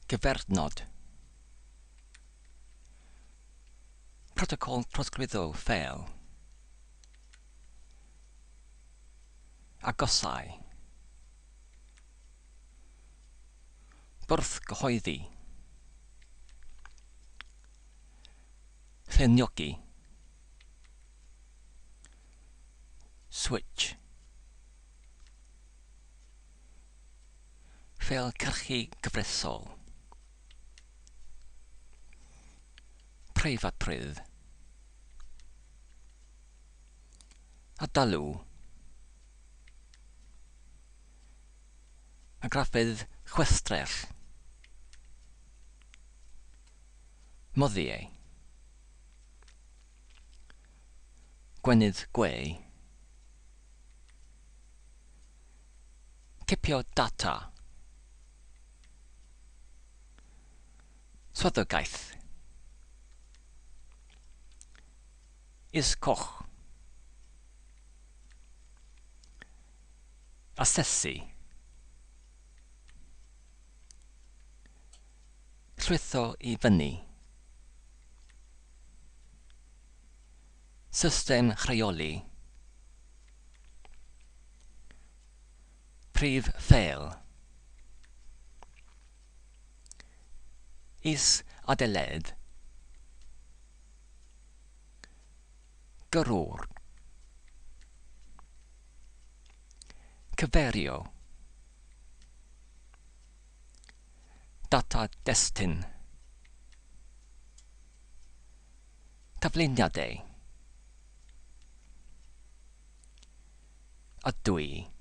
Cyfeirnod. Protocol trosglwyddo ffeil. Agosau. Bwrdd gyhoeddi. Lluniogi. Switch. Ffeil cyrchu gyfresol. Preifatrwydd. Adalw. Argraffydd chwistrell. Moddiau. Gwenydd gwe. Cipio data. Swyddogaeth. Is coch. Asesu. Llwytho i fyny. System rheoli. Prif ffeil. Is-adeiledd. Gyrrwr. Cyfeirio. Data destun. Tafluniadau. Ydw i.